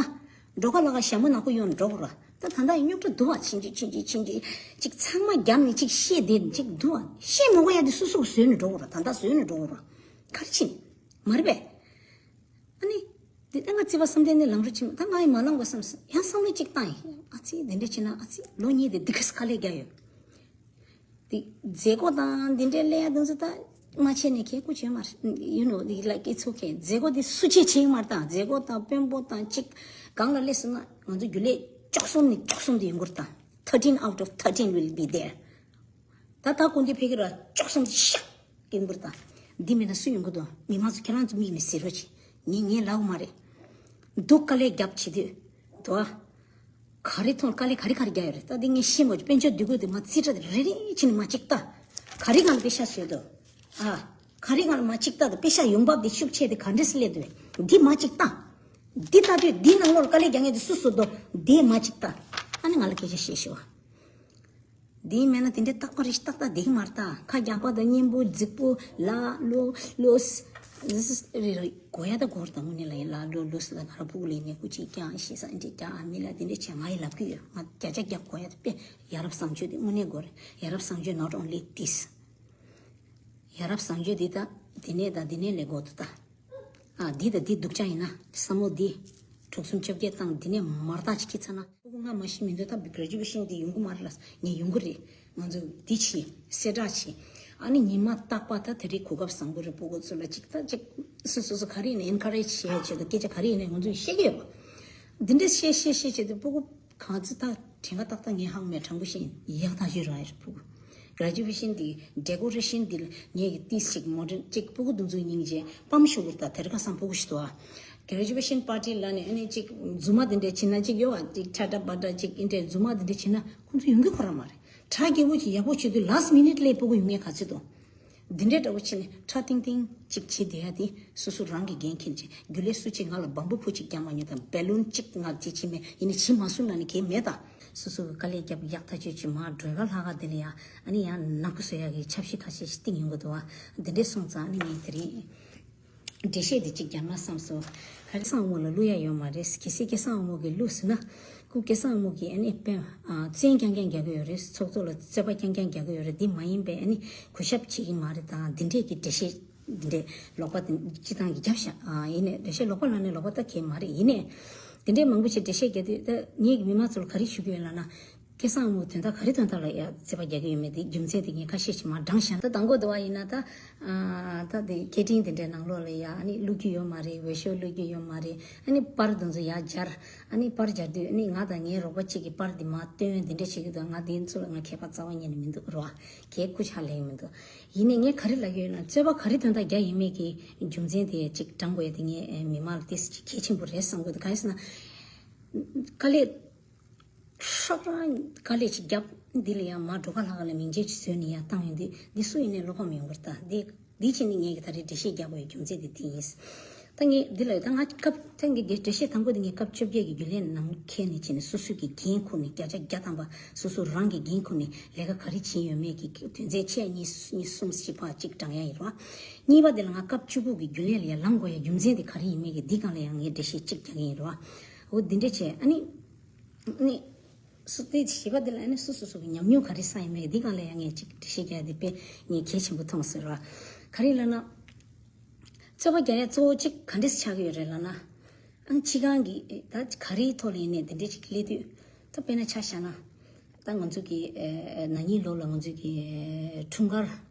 འགྲོ་ཁ་ལ་ཁ་ཞྭ་མོ་ནག་པོ་གཡོགས་ནས་འགྲོ་དགོས་ར། ད་ད་ལྟ་ཡི་རྙོག་དྲ་འདུག་བ། ཕྱིན་ཅི་ཕྱིན་ཅི་ཕྱིན་ཅི་ཅིག་ཚང་མ་རྒྱབ་ནས་ཅིག་བཤད་བསྡད་ཅིག་འདུག་བ། བཤད་མ་དགོས་ཡ་དེ་སོ་སོ་གིས་བཟོས་ནས་འགྲོ་དགོས་ར། ད་ལྟ་བཟོས་ནས་འགྲོ་དགོས་ར། ག་རེ་བྱེད་ནས་མ་རེད་པས། ཨ་ནི། དེ་ལྟ་ང་རྩོད་པ་བསམ་གཏན་ནས་ལངས་རོགས་བྱེད་མ། ད་ང་ཡི་མ་ལངས་དགོས་བསམ་སོང་། ཡང་བསམ་བློ་གཅིག་བཏང་ཡིན། ཨ་ཙི་དེ་འདྲ་བྱེད་ན་ཨ་ཙི་ལོ་གཉིས་དེ་འདི་གས་དཀའ་ལས་རྒྱག་ཡོད། དེ་མཛད་སྒོ་དང་འདི་འདྲའི་ལས་ཡ་དེ་ཚོ་ད་མ་བྱས་ནས་ཁྱེད་སྐུ་བྱེད་མ་རེད། ཡུ་ནོ་དེ་ལ་ཀི་ཚོ་ཁྱེད་མཛད་སྒོ་དེ་སུ་བྱེད་བྱེད་ཡིན་མ་རེད། ད་མཛད་སྒོ་དང་དཔོན་པོ་དང་གཅིག་གང་ལ་སླེབས་སོང་ན་ང་ཚོ་རྒྱུན་ལས་བཅུ་གསུམ་ནས་བཅུ་གསུམ་དེ་ཡོང་གི་རེད། ད་thirteen out of thirteen will be there། ད་ད་ཀུན་དེ་ཕེ་གི་ར་བཅུ་གསུམ་དེ་ཤག་ཀིན་པུར་དང་། འདི་མེད་ན་སུ་ཡོང་གི་འདུག་མི་མང་ཚོ་ཁྱེད་རང་ཚོ་མིག་ནས་གཟིགས་རོགས་གྱིས། ངས་ངས་ལབ་མ་རེད། འདུག་དཀའ་ལས་རྒྱབ་བྱེད་དུས། འདུག་ཨ། ག་རེ་མཐོང་དཀའ་ལས་ག་རེ་ག་རེ་རྒྱག་ཡོད་རེད། ད་འདི་ངས་ཤེས་མ་བྱུང་། དཔལ་འབྱོར་འདུས་སྒོ་དེ་མ་རྩིས་ཁྲ་དེ་རེ་རེ་བྱས་ནས་མ་གཅིག་ལྟ། ག་རེ་གང་ལ་པེ་ཤ་བཟོས་འདུག་ཨ། ག་རེ་གང་ལ་མ་གཅིག་ལྟ། དང་པེ་ཤ་ཡོང་འབབ་དེ་ཤུགས་ཆེ་དེ་ག་འདྲས་སེ་སླེབས་འདུག་འདི་མ་གཅིག་ལྟ། འདི་ལྟ་དུས་འདི་ནང་ལོགས་ལ་དཀའ་ལས་རྒྱག་མཁན་དེ་སུ་སུ་འདུག་འདི་མ་གཅིག་ལྟ། ཨ་ནི་ང་ལ་སྐད་ཆ་བཤད་ཤོག་ཨ། འདི་མེད་ན་དེ་འདྲའི་རྟག་པ་རེ་ཞིག་ཏག་ཏག་བསྡད་ཀྱི་མ་རེད་ད། ཁ་རྒྱག་པ་དང་སྙན་པོ་རྫིག་པོ་ལ་ལོ་ལོ་ཟི་ཟི་རེ་རེ་གོ་ཡ་ད་གོ་རེད་ད། དངོས་གནས་ལ་ཡིན་ལ་ལོ་ལོ་ཟི་ལ་ང་རང་ཕྲུ་གུ་ལས་ནས་སྐུ་མཁྱེན་རྐྱང་ཞེ་ས་འདྲེ་རྐྱང་ཨ་མི་ལ་དེ་འདྲས་བྱས་ང་ཡི་ལབ་ཀྱི་ཡོད། ང་བརྒྱ་ཆ་བརྒྱ་གོ་ཡ་ད་དཔེ་ཡ་རབས་བཟང་སྤྱོད་དེ་དངོས་གནས་གོ་རེད། ཡ་རབས་བཟང་སྤྱོད་not only this། ཡ་རབས་བཟང་སྤྱོད་འདི་ད་འདི་ནས་ད་འདི་ནས་ལས་གོ་འདུག་ད། ཨ་འདི་ད་འདི་སྡུག་ཅག་ཡིན་ན་བསམ་བློ་འདི་དྲུག་གསུམ་བཅོ་བརྒྱད་བཏང་འདི་ནས་མར་ཐག་ཅིག་ཁྱེར་ཚར་ན། ཕྲུ་གུ་ང་མ་ཤི་མི་འདུག་ད་graduation་འདི་ཡོང་གི་མ་རེད་ལ། ངས་ཡོང་གི་རེད། ང་ཚོ་འདི་བྱེད་གསལ་བསྒྲགས་བྱེད། ཨ་ནི་ཉི་མ་རྟག་པ་ད་དེ་རིང་གོ་སྐབས་བཟང་པོ་རེད། ཕྲུ་གུ་ཚོ་ལ་ཅིག་ད་ཅིག་སོ་སོ་སོ་ག་རེ་ཡིན་ན་encourage་བྱེད་ཡ་ཆེད་དུ་སྐད་ཆ་ག་རེ་ཡིན་ན་ང་ཚོས་བཤད་ཀྱི་ཡོད་པ། འདི་འདྲ་བཤད་བཤད་བཤད་བྱེད་དུས་ཕྲུ་གུ་གང་ཚེ་ད་དྲན་ཁ་ཏག་ཏག་ངས་ཧང་མེད་དྲང་པོ་བཤད་ཡག་ཐག་ཆོད་རང་ཡོད་རེད། ཕྲུ་གུ་graduation་འདི་decoration་འདི་ངས་ཀྱི་ཏིས་ཅིག་modern་ཅིག་ཕྲུ་གུ་དུང་ཚོའི་སྙིང་རྗེ་སྤམ་ཤོག་གུར་ད་དེར་ཁ་སང་ཕྲུ་གུ་ཞིག་འདུག་ཨ། graduation party་ལ་ནས་ཨ་ནི་ཅིག་རྫུན་མ་འདི་འདྲ་བྱེད་ན་ཅིག་ཡོད་བ། ཅིག་ཁྲ་ཁྲ་པ་ཁྲ་ཅིག་ཨིན་འདྲའི་རྫུན་མ་འདི་འདྲ་བྱེད་ན་ཁོང་ཚོ་ཡོང་གི་ཁོ་རང་མ་རེད། གྲ་རྒྱས་པོ་ཅིག་ཡག་པོ་བྱེད་དུས་last minute་ལས་ཕྲུ་གུ་ཡོང་ངེས་ག་ཚོད་འདུག་འདི་འདྲའི་འདྲ་བོ་བྱས་ནས་ཁྲ་ཏིང་ཏིང་ཅིག་བྱེད་བསྡད་ཡ་དེ་སོ་སོ་རང་གི་འགན་འཁྱེར་བྱས། རྒྱུན་ལས་སུ་གཅིག་ང་ལ་བམ་པོ་ཕུ་གཅིག་རྒྱག་མ་མྱོང་དང་། balloon་གཅིག་ང་དེ་བྱེད་མེད། ཡིན་ནའི་བྱེད་མ་སོང་ལབ་ནས་གལ་མེད་ད། སོ་སོ་གི་དཀའ་ལས་རྒྱབ་ཡག་ཐག་ཆོད་ཅིག་མར་སྒྲོལ་དཀར་ལྷ་ཁང་དེ་ལ་ཡ་ཨ་ནི་ཡང་ནག་པོ་བཟོ་ཡ་གི་འཆར་གཞི་ཁ་ཤས་ཤིག་བཏིང་ཡོང་གི་འདུག་བ། འདི་འདྲས་སོང་ཙང་ཨ་ནི་ངས་དེ་རིང་འགྲེལ་བཤད་དེ་གཅིག་རྒྱབ་ན་བསམ་སོང་། ག་རེ་སྐལ་བཟང་དབང་མོ་ལ་བླུག་ཡ་ཡོད་མ་རེད། གལ་སྲིད་སྐལ་བཟང་དབང་མོ་གིས་བླུག་ཟིན་ན། སྐུ་སྐལ་བཟང་དབང་མོ་གིས་ཨ་ནི་དཔེ་ཨ་བཙན་རྐྱང་རྐྱང་རྒྱག་གི་ཡོད་རེད། ཚོགས་གཙོ་ལ་རྩོད་པ་རྐྱང་རྐྱང་རྒྱག་གི་ཡོད་རེད། འདི་མ་ཡིན་པའི་ཨ་ནི་གུས་ཞབས་བྱེད་ཀྱི་མ་རེད་དང་འདི་འདྲས་ཀྱི་འགྲེལ་བཤད་འདི་འདྲས་ལོག་པ་དེ་སྤྱི་བཏང་གི་རྒྱབ་ཤག་ཨ་ཡིན་ནའི་འགྲེལ་བཤད་ལོག་པ་ལབ་ནས་ལོག་པ་ལྟ་མཁན་མ་རེད། ཡིན་ནའི་འདི་འདྲས་མང་པོ་ཞིག་འགྲེལ་བཤད་རྒྱག་དུས་ད་ངེད་ཀྱི་མི་མང་ཚོ་ལ་ག་རེ་ཞུ་གི་ཡོད་ལབ་ན། སྐལ་བཟང་དབང་མོ་དོན་དག་ག་རེ་དོན་དག་ལ་ཡ་རྩོད་པ་རྒྱག་གི་ཡོད་མེད་དེ་རྒྱུ་མཚན་དེ་ངས་ཁ་ཤས་ཤིག་མར་དྲངས་བཞག་ན། ད་དང་པོ་དེ་བ་ཡིན་ན་ད་ཨ་ད་དེ་སྐད་འཕྲིན་དེ་འདྲའི་ནང་ལོགས་ལ་ཡ་ཨ་ནི་བླུག་རྒྱུ་ཡོད་མ་རེད། འོས་ཤོག་བླུག་རྒྱུ་ཡོད་མ་རེད། ཨ་ནི་པར་དེ་ཚོ་ཡར་སྦྱར། ཨ་ནི་པར་སྦྱར་དུས་ཨ་ནི་ང་དང་ངའི་རོགས་པ་གཅིག་གིས་པར་འདི་མར་བཏོན། འདི་འདྲ་བྱེད་ཀྱི་འདུག་ང་འདི་ཚོ་ལ་ང་ཁྱད་པར་རྩ་བ་ཉིད་ནས་མི་འདུག་རོ། ཨ་ཁྱེད་སྐུ་ཕྱག་ལེགས་མི་འདུག་ཡིན་ནའི་ངས་ག་རེ་ལབ་ཀྱི་ཡོད་ན། རྩོད་པ་ག་རེ་དོན་དག་རྒྱག་ཡིན་མེད་ཀྱི་རྒྱུ་མཚན་དེ་ཅིག་དྲངས་དགོས་ཡ་དེ་ངས་མི་མང་ལ་ཏོག་ཙམ་ཅིག་གལ་ཆེན་པོ་རེད་བསམ་གྱི་འདུག་གང་ཡིན་ཟེར་ན། དཀའ་ལས་ཧྲག་རང་དཀའ་ལས་ཅིག་བརྒྱབ། འདི་ལ་ཡང་མར་སྒྲོལ་དཀར་ལྷ་ཁང་ལ་མིང་ཆད་ཅིག་བཟོས་ནས་ཡར་བཏང་ཡོང་དུས་འདི་སུ་ཡིན་ནའི་བློ་ཕམ་ཡོང་གི་རེད་ད། འདི་འདི་བྱས་ནས་ངས་ཀྱི་ད་རེས་འགྲེལ་བཤད་རྒྱག་དགོས་ཡའི་རྒྱུ་མཚན་དེ་འདི་ཡིན། ད་ངས་འདི་ལ་ཡོད་ད་ང་སྐབས་ཐེངས་ཀྱི་འགྲེལ་བཤད་དང་པོ་འདི་ངས་སྐབས་བཅོ་བརྒྱད་ཀྱི་རྒྱུན་ལས་ནང་འཁེལ་ནས་བྱས་ནས་སོ་སོ་གི་འགན་ཁུར་ནས་བརྒྱ་ཆ་བརྒྱ་ཐམ་པ་སོ་སོ་རང་གི་འགན་ཁུར་ནས་ལས་ཀ་ག་རེ་བྱས་ཡོད་མེད་ཀྱི་དོན་ཚན་ཆེ་གཉིས་གཉིས་གསུམ་བཞི་ཕར་གཅིག་དྲངས་ཡ་ཡིན་རོགས། གཉིས་པ་དེ་ལ་ང་སྐབས་བཅུ་དགུ་གི་རྒྱུན་ལས་ལ་ཡར་ལངས་དགོས་ཡའི་རྒྱུ་མཚན་དེ་ག་རེ་ཡིན་མེད་ཀྱི་འདི་སྒང་ལ་ཡང་ངས་འགྲེལ་བཤད་གཅིག་རྒྱག་གི་ཡིན་རོགས། འོ་འདི་འདྲ་བྱས་ཨ་ནི། ཨ་ནི། སུ་དེ་བྱིས་པ་དེ་ལ་ཨ་ནི་སུ་སུ་སུ་གི་ཉམས་མྱོང་ག་རེ་བསགས་ཡིན་མེད་འདི་སྒང་ལ་ཡང་ངས་ཅིག་འགྲེལ་བཤད་རྒྱག་དེ་དཔེ་ངས་གལ་ཆེན་པོ་མཐོང་ཟེར་བ། ག་རེ་ལབ་ན། རྩོད་པ་རྒྱག་ཡ་གཙོ་བོ་གཅིག་ག་འདྲས་ཆགས་ཀྱི་ཡོད་རེད་ལབ་ན། ཨང་སྤྱི་ཁང་གི་ད་ག་རེའི་ཐོག་ལ་ཡིན་ནའི་དེ་འདྲས་ཅིག་སླེབས་དུས། ད་དཔེར་ན་ཆ་བཞག་ན། ད་ང་ཚོ་གི་ན་ནིང་ལོ་ལ་ང་ཚོ་གི་འཁྲུངས་སྐར་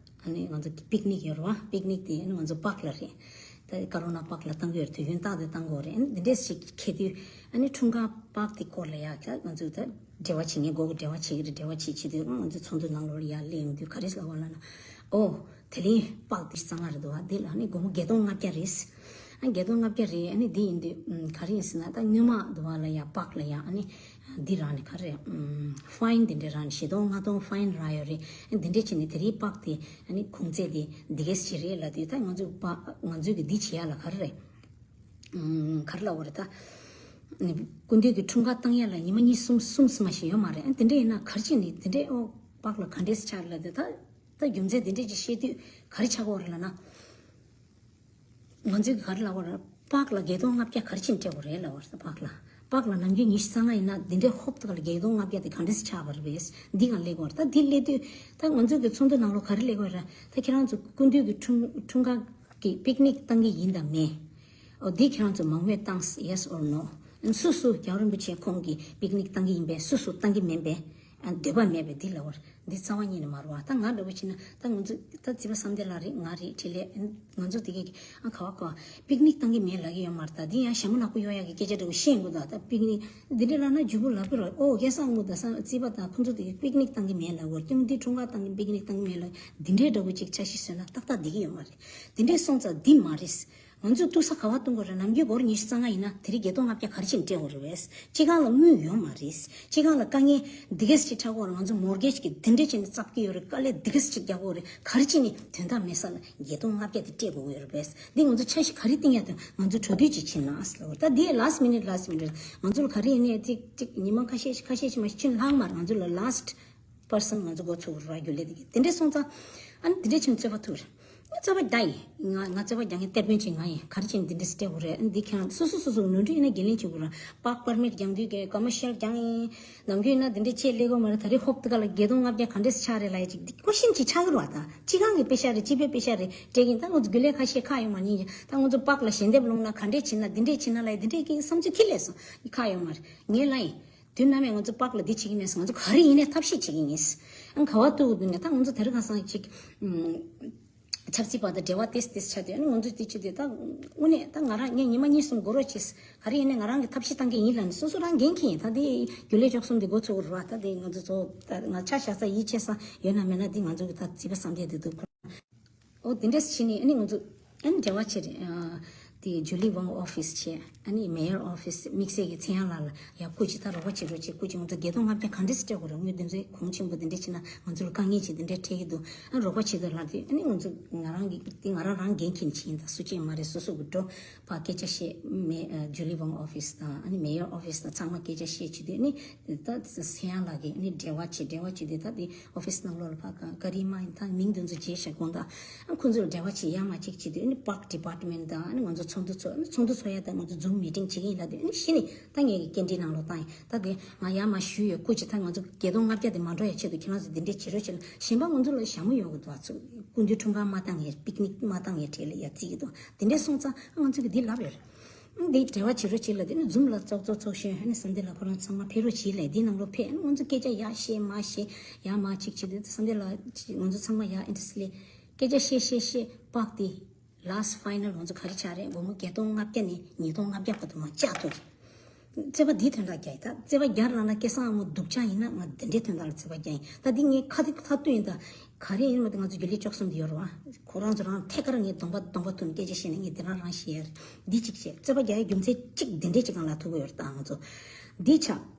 ཨ་ནི་ང་ཚོ་གི་པིག་ནིག་ཡོད་རེད་བ། པིག་ནིག་དེ་ཨ་ནི་ང་ཚོ་པཱག་ལ་རེད། ད་ཀ་རོ་ན་པཱག་ལ་བཏང་གི་ཡོད་རེད། དུས་ཡུན་རྟག་ཏུ་བཏང་གི་ཡོད་རེད། ཨ་ནི་འདི་འདྲས་ཞིག་འཁེལ་དུས་ཨ་ནི་འཁྲུངས་སྐར་པཱག་དེ་སྐོར་ལ་ཡ་ད་ང་ཚོ་ད་འབྲེལ་བ་བྱེད་མཁན་སྒོ་གི་འབྲེལ་བ་བྱེད་ཀྱི་རེད། འབྲེལ་བ་བྱེད་བྱེད་དུས་ང་ཚོ་ཚོགས་འདུ་ནང་ལོགས་ལ་ཡར་སླེབས་ཡོང་དུས་ག་རེ་ལབ་པ་ལབ་ན། ཨོ། དེ་རིང་པཱག་དེ་གཙང་མ་རེད་འདུག་བ། འདི་ལ་ནི་སྒོར་མོ་བརྒྱད་སྟོང་ལྔ་བརྒྱ་རེད། ཨ་བརྒྱད་སྟོང་ལྔ་བརྒྱ་རེད། ཨ་ནི་འདི་ཡིན་དུས་ཨམ་ག་རེ་ཡིན་ཟེར་ན་ད་སྔོན་མ་འདུག་བ་ལ་ཡ་པཱག་ལ་ཡ་ཨ་ནི་འདི་རག་ནས་ག་རེ་ཨམ་ཕ་ཡིན་དེ་འདྲས་རག་ནས་བཞི་སྟོང་ལྔ་སྟོང་ཕ་ཡིན་རག་ཡོད་རེད། ཨ་འདི་འདྲས་བྱས་ནས་དེ་རིང་པཱག་དེ་ཨ་ནི་གོང་ཚད་དེ་འདི་གས་ཅིག་རེད་ལབ་དུས་ད་ང་ཚོ་པཱག་ང་ཚོས་གི་འདི་བྱེད་ཡ་ལ་ག་རེ་རེད། ཨམ་ག་རེ་ལབ་དགོས་རེད་ད། སྐུ་མདུན་གྱི་འཁྲུངས་སྐར་བཏང་ཡ་ལ་ཉི་མ་གཉིས་གསུམ་གསུམ་ཙམ་མ་ཞིག་ཡོད་མ་རེད། ཨ་འདི་འདྲས་ཡིན་ན་ག་རེ་བྱས་ནས་འདི་འདྲས་ཨོ་པཱག་ལ་ག་འདྲས་ཆགས་ལབ་དུས་ད། ད་རྒྱུ་མཚན་འདི་འདྲས་ཅིག་བཤད་དུས་ག་རེ་ཆགས་ཀྱི་ཡོད་རེད་ལབ་ན། ང་ཚོས་ག་རེ་ལབ་དགོས་རེད། པཱག་ལ་བརྒྱད་སྟོང་ལྔ་བརྒྱ་ག་རེ་བྱས་ནས་སྤྲད་དགོས་རེད་ལབ་པ་རེད། པཱག་ལ་པཱག་ལ་ནམ་རྒྱུན་ཉི་ཤུ་རྩ་ལྔ་ཡིན་ན་འདི་འདྲའི་ཧོབ་ཏེ་ག་ལ་བརྒྱད་སྟོང་ལྔ་བརྒྱ་དེ་ག་འདྲས་ཆགས་པ་རེད་པས། འདི་གང་སླེབས་དགོས་རེད། ད་འདི་སླེབས་དུས་ད་ང་ཚོ་གི་ཚོགས་འདུ་ནང་ལོགས་ག་རེ་སླེབས་དགོས་རེད། ད་ཁྱེད་རང་ཚོ་སྐུ་མདུན་གྱི་འཁྲུངས་འཁྲུངས་སྐར་གྱི་པིག་ནིག་བཏང་གི་ཡིན་དང་མེད། ཨོ་འདི་ཁྱེད་རང་ཚོ་མང་མོས་བཏང་yes or no། སུ་སུ་རྒྱལ་བ་རིན་པོ་ཆེ་ཁོང་གི་པིག་ནིག་བཏང་གི་ཡིན་པས་སུ་སུ་བཏང་གི་མིན་པས། འདོད་པ་མེད་པས་འདི་ལབ་པ་རེད། འདི་རྩ་བ་ཉིད་ནས་མ་རེད་བ། ད་ང་འདྲ་པོ་བྱས་ན་ད་ང་ཚོ་ད་རྩིས་པ་བསམ་གཏན་ལགས་རེད། ང་རེད། འཕྲིན་ལས་ང་ཚོ་དེ་གས་ཨ་ག་བ་ག་བ་པིག་ནིག་བཏང་གི་མེད་ལབ་ཀྱི་ཡོད་མ་རེད། ད་འདི་ཡང་ཞྭ་མོ་ནག་པོ་གཡོག་ཡག་གི་སྐད་ཆ་འདྲ་པོ་བཤད་དགོས། ད་ད་པིག་ནིག་འདི་འདྲ་ལབ་ན་རྒྱུ་བོ་ལབ་ཀྱི་རེད། ཨོ་སྐལ་བཟང་དངོས་དང་ས་རྩིས་པ་དང་ཁོང་ཚོ་དེ་གས་པིག་ནིག་བཏང་གི་མེད་ལབ་དགོས། སྐྱོང་འདི་འཁྲུངས་སྐར་བཏང་གི་པིག་ནིག་བཏང་གི་མེད་ལབ་འདི་འདྲའི་འདྲ་པོ་ཅིག་འཆར་གཞི་བཟོས་ན་ཏག་ཏག་བསྡད་ཀྱི་ཡོད་མ་རེད། འདི་འདྲའི་སོང་ཙང་འདི་མ་རེད། ང་ཚོས་ཐུག་ས་ག་བ་གཏོང་དགོས་རེད། ནམ་རྒྱུན་སྒོར་ཉི་ཤུ་རྩ་ལྔ་ཡིན་ན་དེ་རིང་བརྒྱད་སྟོང་ལྔ་བརྒྱ་ག་རེ་བྱས་ནས་སྤྲད་དགོས་རེད་པས། སྤྱི་ཁང་ལ་དངུལ་ཡོད་མ་རེད། སྤྱི་ཁང་ལ་དཀའ་ངལ་འདི་གས་ཅིག་ཆགས་ཀྱི་ཡོད་རེད། ང་ཚོ་མོར་གེཇ་གི་འདི་འདྲས་བྱས་ནས་བཙབ་ཀྱི་ཡོད་རེད། དཀའ་ལས་འདི་གས་ཅིག་རྒྱག་གི་ཡོད་རེད། ག་རེ་བྱས་ནས་དོན་དག་མེད་ས་ལ་བརྒྱད་སྟོང་ལྔ་བརྒྱ་དེ་སྤྲད་དགོས་ཀྱི་ཡོད་རེད་པས། འདི་ང་ཚོ་འཆར་གཞི་ག་རེ་བཏིང་ཡ་དང་ང་ཚོ་གྲོས་བསྡུར་ཅིག་བྱེད་ན་ཟེར་ལབ། ད་འདི་last minute last minute ང་ཚོ་ལ་ག་རེ་ཡིན་ནའི་ཅིག་ཅིག་ཉི་མ་ཁ་ཤས་ཤིག་ཁ་ཤས་ཤིག་མ་ཤི་ལྷག་མར་ང་ཚོ་ལ་last person ང་ཚོ་འགོ་ཚུགས་ར་རྒྱུ་ལས་དེ་གི་དེ་འདྲས་སོང་ཙང་ཨ་ནི་དེ་འདྲས་ཕྱིན་རྩོད་པ་ཐུག་རེད། ང་རྩོད་པ་རྒྱག་ཡིན། ང་ང་རྩོད་པ་རྒྱག་མཁན་གཏེར་དཔོན་ཅིག་ང་ཡིན། ག་རེ་བྱས་ནས་འདི་འདྲས་སྤྲད་དགོས་རེད། ཨ་ནི་འདི་ཁྱེད་རང་སོ་སོ་སོ་སོ་ནོར་འཁྲུལ་ཡིན་ན་འགན་ལེན་བྱེད་དགོས་ར། པཱག་པར་མིཊ་རྒྱག་དུས་ཀྱི་ཀོ་མར་ཤལ་རྒྱག་ཡིན། ནམ་རྒྱུན་ཡིན་ན་འདི་འདྲས་ཆེད་ལས་དགོས་མ་རེད། ད་རེས་ཧོབ་ཏེ་ག་ལ་བརྒྱད་སྟོང་ལྔ་བརྒྱ་ག་འདྲས་ཆགས་རེད་ལབ་ཡ་ཅིག་འདི་ཀོ་ཤིན་ཅིག་ཆགས་ཀྱི་རེད་བ། ད་སྤྱི་ཁང་གི་པེ་ཤ་རེད། སྤྱི་པའི་པེ་ཤ་རེད། སྤྲད་ཀྱིན་ད་ང་ཚོ་རྒྱུན་ལས་ཁ་ཤས་ཁག་ཡོད་མ་ཉན་གྱི། ད་ང་ཚོ་པཱག་ལ་ཞལ་འདེབས་སློང་ན་ག་འདྲས་བྱེད་ན་འདི་འདྲས་བྱེད་ན་ལབ་ཡ་འདི་འདྲས་ཀྱི་བསམ་ཚུལ་ཁྱེར་སླེབས་སོང་། ཁག་ཡོད་མ་རེད། ངས་ལབ་ཡིན། དུས་ནམ་ཡང་ང་ཚོ་པཱག་ལ་འདི་བྱེད་ཀྱི་མེད་ཟེར། ང་ཚོ་ག་རེ་ཡིན་ནའི་ཐབས་ཤེས་བྱེད་ཀྱི་ཡིན་ཟེར། ཨང་ག་བ་ཐུག་འདུག་ནས་ད་ང་ཚོ་དེ་རིང་ཁ་སང་ཅིག་ཨམ་ཆབ་སྲིད་པ་དང་འབྲེལ་བ་ཏེས་ཏེས་ཆགས་དུས། ཨ་ནི་ང་ཚོ་དེ་བྱེད་དུས་ད་དངོས་གནས་ད་ང་རང་ངས་ཉི་མ་གཉིས་གསུམ་འགོར་རོགས་བྱེད། ག་རེ་ཡིན་ནའི་ང་རང་གི་ཐབས་ཤེས་བཏང་གི་ཡིན་ལབ་ནས་སོ་སོ་རང་འགན་འཁྱེར་ཡིན། ད་དེ་རྒྱུན་ལས་བཅུ་གསུམ་དེ་འགོ་ཚུགས་རོགས། ད་དེ་ང་ཚོ་ཚོ་ད་ང་ཆ་བཞག་ས་ཡིད་ཆེས་ས་ཡོད་ན་མེད་ན་དེ་ང་ཚོ་གི་ད་རྩིས་པ་བསམ་གཏན་དེ་འདུག་ཨོ་དེ་འདྲས་བྱས་ནས་ཨ་ནི་ང་ཚོ་ཨ་ནི་འབྲེལ་བ་བྱས་རེད། ཨ་དེ་ཇུ་ལི་ཝང་ཨོ་ཕིས་བྱས། ཨ་ནི་མེ་ཡར་ཨོ་ཕིས་དམིགས་བསལ་གྱི་ཚེ་དབྱངས་ལགས་ལ་ཡ་སྐུ་མཁྱེན་ད་རོགས་པ་བྱེད་རོགས་བྱེད། སྐུ་མཁྱེན་ང་ཚོ་བརྒྱད་སྟོང་ལྔ་བརྒྱ་ག་འདྲས་སེ་སྤྲད་དགོས་རེད། དངུལ་དེ་ཚོའི་གོང་ཆེན་པོ་དེ་འདྲས་བྱས་ན་ང་ཚོ་ལ་དཀའ་ངལ་ཆེ་དེ་འདྲས་འཕྲད་ཀྱི་འདུག་ཨ་རོགས་པ་བྱེད་དོ་ལབ་དུས། ཨ་ནི་ང་ཚོ་ང་རང་གི་དེ་ང་རང་རང་འགན་འཁྱེར་ནས་བྱས་ཡིན། ད་སུ་གཅིག་མ་རེད། སོ་སོ་གི་འགྲོ་ཕར་སྐད་ཆ་བཤད། མེ་ཨ་ཇུ་ལི་ཝང་ཨོ་ཕིས་དང་ཨ་ནི་མེ་ཡར་ཨོ་ཕིས་དང་ཚང་མ་སྐད་ཆ་བཤད་བྱེད་དུས། ཨ་ནི་ད་ཚེ་དབྱངས་ལགས་ཀྱིས་ཨ་ནི་འབྲེལ་བ་བྱེད། འབྲེལ་བ་བྱེད་དུས་ད་དེ་ཨོ་ཕིས་ནང་ལོགས་ལ་ཕར་ག་རེ་མ་ཡིན་ད་མིང་དེ་ཚོ་བརྗེད་བཞག་དགོངས་དག་ཨ་ཁོང་ཚོ་ལ་འབྲེལ་བ་བྱེད་ཡ་མ་གཅིག་བྱེད་དུས། ཨ་ནི་པཱག་ཌི་པཱར་ཊི་མེན་ཊི་དང་ཨ་ནི་ང་ཚོ་ཚོགས་འདུ་ཚོགས། ཨ་ནི་ཚོགས་འདུ་ཚོགས་ཡ་ད་ང་ཚོ་ཛུམ་མི་ཊིང་བྱེད་ཀྱི་ཡིན་ལབ་དུས། ཨ་ནི་གཞི་ནས་ད་ངས་ཀྱི་སྐད་འཕྲིན་ནང་ལོགས་བཏང་ཡིན། ད་དེ་ང་ཡར་མར་ཞུས་ཡོད། སྐུ་མཁྱེན་ད་ང་ཚོ་བརྒྱད་སྟོང་ལྔ་བརྒྱ་དེ་མ་འགྲོ་ཡ་ཆེད་དུ་ཁྱེད་རང་ཚོ་འདི་འདྲས་བྱེད་རོགས་བྱེད་ལ། གཞན་པ་ང་ཚོ་ལ་ཞྭ་མོ་གཡོག་གི་འདུག་ཨ་ཚོ་སྐུ་མདུན་འཁྲུངས་སྐར་མ་བཏང་ཡས། པིག་ནིག་མ་བཏང་ཡས་གྲས་ལ་ཡ་བརྩི་གི་འདུག་དེ་འདྲས་སོང་ཙང་ང་ཚོ་གི་འདི་ལབ་ཡོད་རེད། འདི་འབྲེལ་བ་བྱེད་རོགས་བྱེད་ལ། དེ་ནི་ཛུམ་ལ་ཙོག་ཙོག་ཚོགས་ཤོག་ཨ་ནི་བསམ་གཏན་ལགས་ཁོ་རང་ཚང་མ་ཕེབས་རོགས་བྱེད་ལབ། འདི་ནང་ལོགས་ཕེབས། ཨ་ནི་ང་ཚོ་སྐད་ཆ་ཡ་བཤད་མ་བཤད་ཡ་མ་གཅིག་བྱེད་དུས་བསམ་གཏན་ལགས་ང་ཚོ་ཚང་མ་ཡ་ཨིན་ཊི་རེ་སི་ལས་སྐད་ཆ་བཤད་བཤད་བཤད་པཱག་དེ་ལཱ་སི་ཊི་ཕའི་ནལ་ང་ཚོ་ག་རེ་ཆགས་རེད། སྒོར་མོ་བརྒྱད་སྟོང་ལྔ་བརྒྱ་ནས་ཉིས་སྟོང་ལྔ་བརྒྱ་བར་དུ་མར་བཅག་ཐུབ་རེད། རྩོད་པ་འདིའི་དོན་དག་རྒྱག་ཡིན། ད་རྩོད་པ་རྒྱག་རང་ན་སྐལ་བཟང་ཨ་མོ་སྡུག་ཅག་ཡིན་ན་ང་འདི་འདྲའི་དོན་དག་ལ་རྩོད་པ་རྒྱག་ཡིན། ད་འདི་ངས་ཁ་ཐུག་ཁ་ཐུག་ཡིན། ད་ག་རེ་ཡིན་མ་ད་ང་ཚོ་རྒྱུན་ལས་བཅུ་གསུམ་དེ་ཡོད་རེད་བ། ཁོ་རང་ཚོ་རང་ཐད་ཀར་ངས་གདོང་པ་གདོང་པ་ཐུག་ནས་སྐད་ཆ་བཤད་ན་ངས་འདི་རང་རང་ཤེས་ཡ་རེད། འདི་གཅིག་བཤད། རྩོད་པ་རྒྱག་ཡ་རྒྱུ་མཚན་གཅིག་འདི་འདྲའི་གཅིག་སྒང་ལ་ཐུག་གི་ཡོད་རེད། ད་ང་ཚོ་འདི་ཆགས།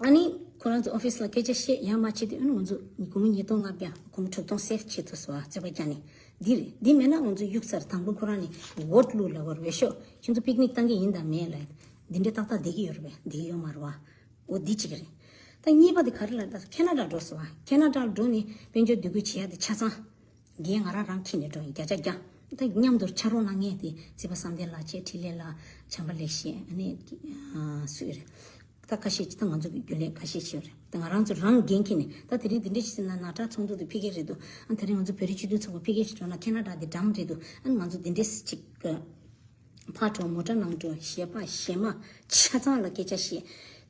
ཨ་ནི་ཁོ་རང་ཚོ་ཨོ་ཕིས་ལ་སྐད་ཆ་བཤད་ཡ་མ་བྱེད་དུས། ཨ་ནི་ང་ཚོ་སྒོར་མོ་ཉིས་སྟོང་ལྔ་བརྒྱ་སྒོར་མོ་དྲུག་སྟོང་སེབ་བྱེད་ཐུབ་སོང་བ། རྩོད་པ་རྒྱག་ནས། འདི་རེད། འདི་མེད་ན་ང་ཚོ་གཡུག་ཚར། དང་པོ་ཁོ་རང་ནས་ཝོཊ་བླུགས་ལབ་པ་རེད། ཤོག་ཁྱོད་ཚོ་པིག་ནིག་བཏང་གི་ཡིན་དང་མེད་ལབ། འདི་འདྲའི་ཏག་ཏག་བསྡད་ཀྱི་ཡོད་རེད་པས། བསྡད་ཀྱི་ཡོད་མ་རེད་བ། འོ་འདི་གཅིག་རེད། ད་གཉིས་པ་དེ་ག་རེ་ལབ། ད་ཁེ་ན་ཌ་འགྲོ་སོང་བ། ཁེ་ན་ཌ་འགྲོ་ནས་དཔལ་འབྱོར་འདེད་འགོད་བྱེད་ཡ་དེ་ཆ་ཚང་འགན་ང་རང་རང་འཁྱེར་ནས་འགྲོ་ཡིན། བརྒྱ་ཆ་བརྒྱ། ད་མཉམ་དུ་ཕྱག་རོགས་གནང་མཁན་དེ་རྩིས་པ་བསམ་གཏན་ལགས་བྱས། འཕྲིན་ལས་ལགས། བྱམས་པ་ལེགས་བཤད། ཨ་ནི་སུ་རེད། ད་ཁ་ཤས་ཅིག་ད་ང་ཚོ་གི་རྒྱུན་ལས་ཁ་ཤས་ཤིག་ཡོད་རེད། ད་ང་རང་ཚོ་རང་འགན་འཁྱེར་ནས་ད་དེ་རིང་འདི་འདྲ་ཞིག་ཟིན་ན་ནཱ་ཊ་ཚོགས་འདུ་དེ་ཕ་གིར་རེད་འདུག་ཨ་དེ་རིང་ང་ཚོ་བོད་རིགས་སྤྱི་མཐུན་ཚོགས་པ་ཕ་གིར་ཞིག་འགྲོ་ན་ཁེ་ན་ཌ་དེ་འགྲམ་རེད་འདུག་ཨ་ང་ཚོ་འདི་འདྲ་ཞིག་ཕར་འགྲོ་མོ་ཊ་ནང་འགྲོ་གཞས་པ་གཞས་མ་ཆ་ཚང་ལ་སྐད་ཆ་བཤད།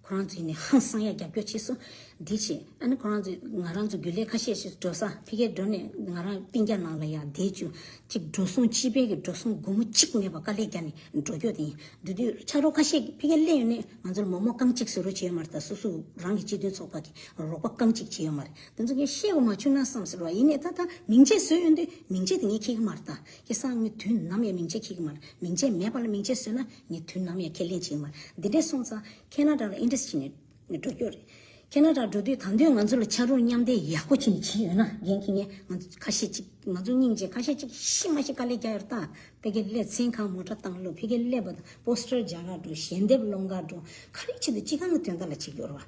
ཁོ་རང་ཚོ་ཡིན་ནས་ཧང་སང་ཡ་རྒྱབ་སྐྱོར་བྱས་སོང་། འདི་བྱས་ཨ་ནི་ཁོ་རང་ཚོ་ང་རང་ཚོ་རྒྱུན་ལས་ཁ་ཤས་ཤིག་འགྲོ་ས་ཕ་གིར་འགྲོ་ནས་ང་རང་སྤུན་ཀྱག་ནང་ལ་ཡ་བསྡད་བཅུག་ཅིག་འགྲོ་སོང་སྤྱི་པའི་གི་འགྲོ་སོང་སྒོར་མོ་གཅིག་མེད་པ་དཀའ་ལས་རྒྱག་ནས་འགྲོ་རྒྱུ་དེ་ཡིན། འདི་དུས་ཕྱག་རོགས་ཁ་ཤས་ཕ་གིར་སླེབས་ཡོང་ནས་ང་ཚོར་མོག་མོག་རྐང་གཅིག་བཟོ་རོགས་བྱས་ཡོད་མ་རེད། ད་སོ་སོ་རང་གི་སྤྱི་མཐུན་ཚོགས་པ་གི་རོགས་པ་རྐང་གཅིག་བྱས་ཡོད་མ་རེད། དེ་ཚོ་ངས་བཤད་དགོས་མ་བྱུང་ན་བསམ་ཟེར་བ་ཡིན་ནས་ད་ད་མིང་ཆད་བཟོས་ཡོང་དུས་མིང་ཆད་དེ་ངས་ཁྱེར་གི་མ་རེད། ད་ཁེ་སང་ངས་དུས་ནམ་ཡང་མིང་ཆད་ཁྱེར་གི་མ་རེད། མིང་ཆད་མེད་པ་ལ་མིང་ཆད་བཟོས་ན་ངས་དུས་ནམ་ཡང་ཁས་ལེན་བྱེད་གི་མ་རེད། འདི་འདྲས་སོང་ཙང་ཁེ་ན་ཌ་ལ་ཨིན་ཊེ་རེ་སི་ཊི་བྱས་ནས་འགྲོ་རྒྱུ་རེད། ཁེ་ན་ཌ་འགྲོ་དུས་ད་དུང་ང་ཚོ་ལ་ཕྱག་རོགས་མཉམ་འདེགས་ཡག་པོ་བྱེད་བྱེད་ཡོད་ན་འགན་འཁྱེར་མཁན་ང་ཚོ་ཁ་ཤས་ཅིག་ང་ཚོ་སྙིང་རྗེ། ཁ་ཤས་ཅིག་ཤི་མ་ཤི་དཀའ་ལས་རྒྱག་ཡོད་རེད། ད་ཕ་གིར་སླེབས་མཚན་གང་མོ་ཊ་བཏང་སླེབས། ཕ་གིར་སླེབས་པ་དང་པོ་སི་ཊར་རྒྱག་ག་འགྲོ། ཞལ་འདེབས་སློང་ག་འགྲོ། ག་རེ་བྱེད་དུས་ཅི་གང་གི་དོན་དག་ལ་བྱེད་ཀྱི་ཡོད་རེད་བ།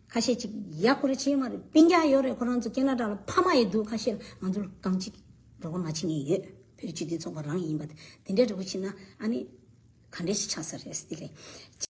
ཁ་ཤས་ཅིག་ཡག་པོ་རེ་བྱེད་མ་རེད། སྤུན་ཀྱག་ཡོད་རེད། ཁོ་རང་ཚོ་ཁེ་ན་ཌ་ལ་ཕ་མ་ཡི་འདུག་ཁ་ཤས་ལ་ང་ཚོ་ལ་རྐང་གཅིག་རོགས་པ་མ་བྱེད་མཁན་ཡོད། བོད་རིགས་སྤྱི་མཐུན་ཚོགས་པ་རང་ཡིན་པ་དེ་འདྲའི་འདྲ་པོ་བྱེད་ན་ཨ་ནི་ག་འདྲས་ཞིག་ཆགས་ས་རེད་དེ་ལས།